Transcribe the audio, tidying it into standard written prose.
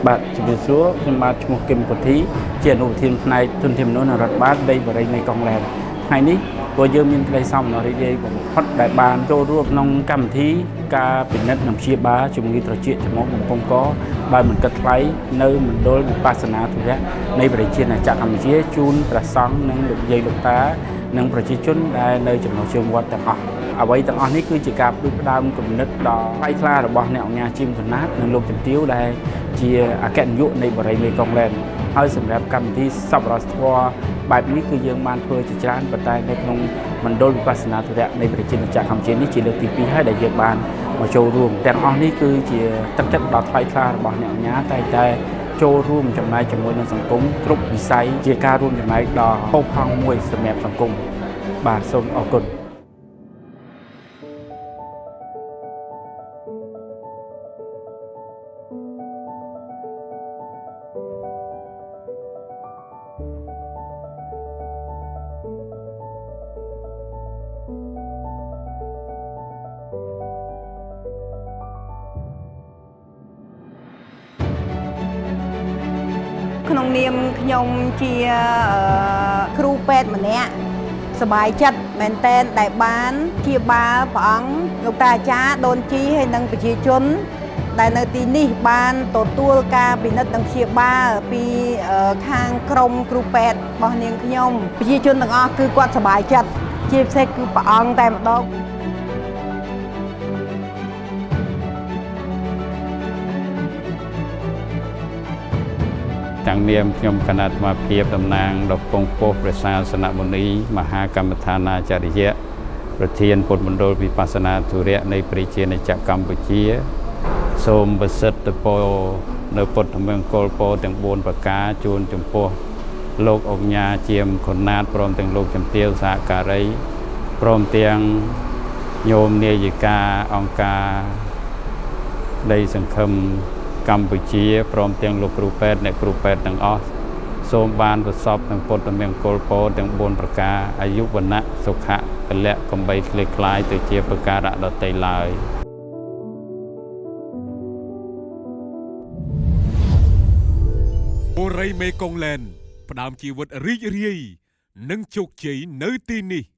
បាទជំរាបសួរខ្ញុំបាទឈ្មោះគឹមពុទ្ធីជាអនុប្រធានផ្នែកធនធានមនុស្សនិងរដ្ឋបាលដីបរិយានៃកុងឡែនថ្ងៃនេះពួកយើងមានក្តីសោមនស្សរីករាយបំផុតដែលបានចូលរួមក្នុងកម្មវិធីការពិនិត្យនិងព្យាបាលជំងឺត្រចៀកច្រមុះបំពង់កដោយមិនគិតថ្លៃនៅមណ្ឌលវិបស្សនាធុរៈនៃប្រជាជាតិចក្រកម្ពុជាជូនព្រះសង្ឃនិងលោកយាយលោកតានិងប្រជាជនដែលនៅចំណុះជើងវត្តទាំងអស់អ្វីទាំងអស់នេះគឺជាការផ្ដួចផ្ដើមគំនិតដ៏ថ្លៃថ្លារបស់អ្នកអង្គការជីមធណាតនិងលោកជំទាវដែលជាអគ្គនាយកនៃបរិយាមេកុងឡែនហើយសម្រាប់កម្មវិធីសប្បុរសធម៌បែបនេះគឺយើងបានធ្វើជាច្រើនប៉ុន្តែនៅក្នុងមណ្ឌលវិបស្សនាធុរៈនៃប្រជាជាតិកម្ពុជានេះជាលើកទី2ហើយដែលយើងបានមកចូលរួមទាំងអស់នេះគឺជាទឹកចិត្តដ៏ថ្លៃថ្លារបស់អ្នកអង្គការតែតែចូលរួមចំណែកជាមួយនឹងសង្គមគ្រប់វិស័យជាការរួមចំណែកដ៏ផូរផង់មួយសម្រាប់សង្គមបាទសូមអរគុណ ក្នុងនាមខ្ញុំជាគ្រូពេទ្យម្នាក់សប្បាយចិត្តមែនទែនដែលបានព្យាបាលព្រះអង្គលោកតាអាចារ្យដូនជីហើយនិងប្រជាជនដែលនៅទីនេះបានទទួលការពិនិត្យនិងព្យាបាលពីខាងក្រុមគ្រូពេទ្យរបស់នាងខ្ញុំប្រជាជនទាំងអស់គឺគាត់សប្បាយចិត្តជាពិសេសគឺព្រះអង្គតែម្ដង ទាំងនាមខ្ញុំគណៈអាត្មាភាពតំណាងដល់ពងពោះព្រះសាសនមុនីមហាកម្មដ្ឋានាចារ្យប្រធានពុទ្ធមណ្ឌលវិបស្សនាធុរៈនៃប្រជាណាចក្រកម្ពុជាសូមប្រសិទ្ធពរនៅពុទ្ធមង្គលពរទាំង4ប្រការជូនចំពោះលោកអុកញ៉ាជាមខុណាតព្រមទាំងលោកជំទាវសហការីព្រមទាំងញោមនាយិកាអង្គការដីសង្ឃឹមកម្ពុជាព្រមទាំងលោកគ្រូពេទ្យអ្នកគ្រូពេទ្យទាំងអស់សូមបានប្រសពនឹងពុទ្ធមង្គលពរទាំង4ប្រការអាយុវណ្ណៈសុខៈពលៈកំបីគ្លេខ្លាយទៅជាប្រការៈដទៃឡើយ បូរីមេកុងឡែនផ្ដើមជីវិតរីករាយនិងជោគជ័យនៅទីនេះ។